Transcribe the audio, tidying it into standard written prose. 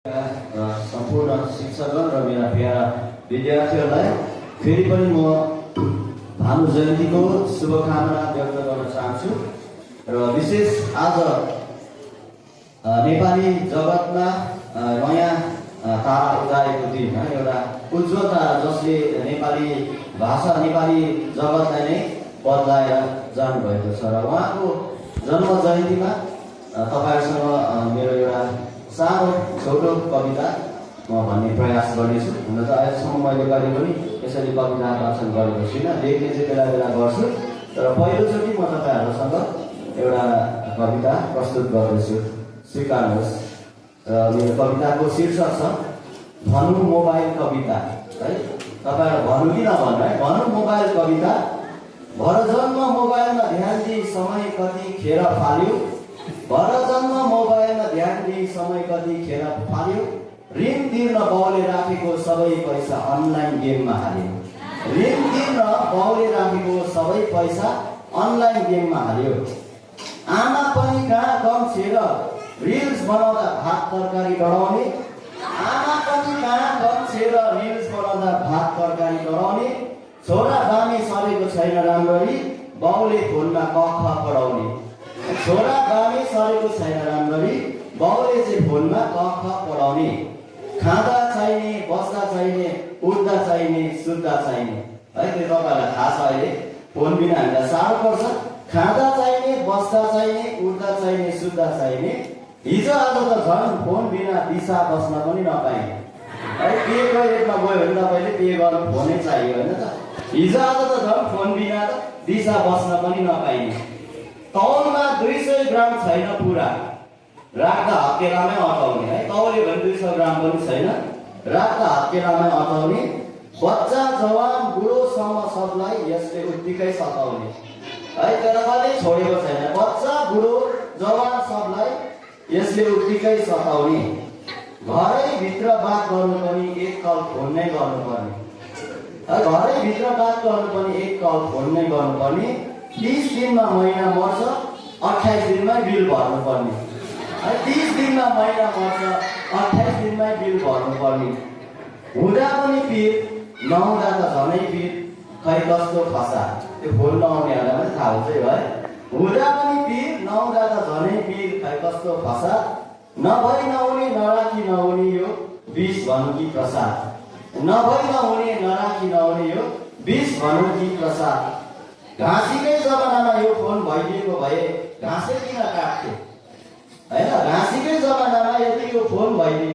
सम्पूर्ण शिक्षकगण र मेरा प्यारा विद्यार्थीहरूलाई फेरि पनि म भानु जयन्तीको शुभकामना व्यक्त गर्न चाहन्छु र विशेष आज नेपाली जगतमा नयाँ तारा उदाएको दिन एउटा उज्जवल तारा जसले नेपाली भाषा नेपाली जगतलाई नै बदलाएर जानुभएको छ र उहाँको जन्म जयन्तीमा तपाईहरुसँग मेरो एउटा सानो छोटो कविता म भन्ने प्रयास गर्नेछु। हुन त अहिलेसम्म मैले कहिले पनि यसरी कविता वाचन गरेको छुइनँ, लेख्ने चाहिँ बेला बेला गर्छु, तर पहिलोचोटि म तपाईहरुसँग एउटा कविता प्रस्तुत गर्दैछु, स्वीकार्नुहोस्। र मेरो कविताको शीर्षक छ भनु मोबाइल कविता। है तपाईहरु भन्नु कि नभन्नु है, भनु मोबाइल कविता। भरजन्म मोबाइलमा ध्यान दिई समय कति खेर फाल्यो, भरजन्म मोबाइलमा ध्यान दिई समय कति खेर फाल्यो, ऋण तिर्न बाउले राखेको सबै पैसा अनलाइन गेममा हाल्यो, ऋण तिर्न बाउले राखेको सबै पैसा अनलाइन गेममा हाल्यो, आमा पनि कहाँ कम छेर रिल्स बनाउँदा भात तरकारी डढाउने, आमा पनि कहाँ कम छेर रिल्स बनाउँदा भात तरकारी डढाउने, छोरा बामे सरेको छैन राम्ररी बाउले फोनमा क ख पढाउने, छोरा बामे सरेको छैन राम्ररी बाउले चाहिँ फोनमा क ख पढाउने, खाँदा चाहिने बस्दा चाहिने उठ्दा चाहिने सुत्दा चाहिने। है त्यो तपाईहरुलाई थाहा छ, अहिले फोन बिना हामीलाई साह्रो पर्छ। खाँदा चाहिने बस्दा चाहिने उठ्दा चाहिने सुत्दा चाहिने, हिजो आज त झन् फोन बिना दिशा बस्न पनि नपाइने। है पेको रेटमा गयो भने तपाईले पे गर्न फोनै चाहियो हैन त, हिजो आज त झन् फोन बिना दिशा बस्न पनि नपाइने। तौलमा 200 ग्राम छैन पुरा राख्दा हत्केलामै अटाउने। है तौल्यो भने 200 ग्राम पनि छैन राख्दा हत्केलामै अटाउने, बच्चा जवान बुढोसम्म सबलाई यसले उत्तिकै सताउने। है तर कहिले छोडेको छैन, बच्चा बुढो जवान सबलाई यसले उत्तिकै सताउने। घरै भित्र बात गर्नु पनि एक कल फोन नै गर्नुपर्ने, घरै भित्र बात गर्नु पनि एक कल फोन नै गर्नुपर्ने, 30 दिनमा महिना मर्छ 28 दिनमै बिल भर्नुपर्ने। 30 दिनमा महिना मर्छ 28 दिनमै बिल भर्नुपर्ने, हुँदा पनि पिर नहुँदा त झनै पिर खै कस्तो फसा। त्यो फोन नआउनेहरूलाई पनि थाहा हुन्छ है, हुँदा पनि पिर नहुँदा त झनै पिर खै कस्तो फसा, नभई नहुने नराखी नहुने यो विष भनु कि प्रसाद, नभई नहुने नराखी नहुने यो विष भनु कि प्रसाद। घाँसीकै जमानामा यो फोन भइदिएको भए घाँसै किन काट्थे, हैन घाँसीकै जमानामा यदि यो फोन भइदिए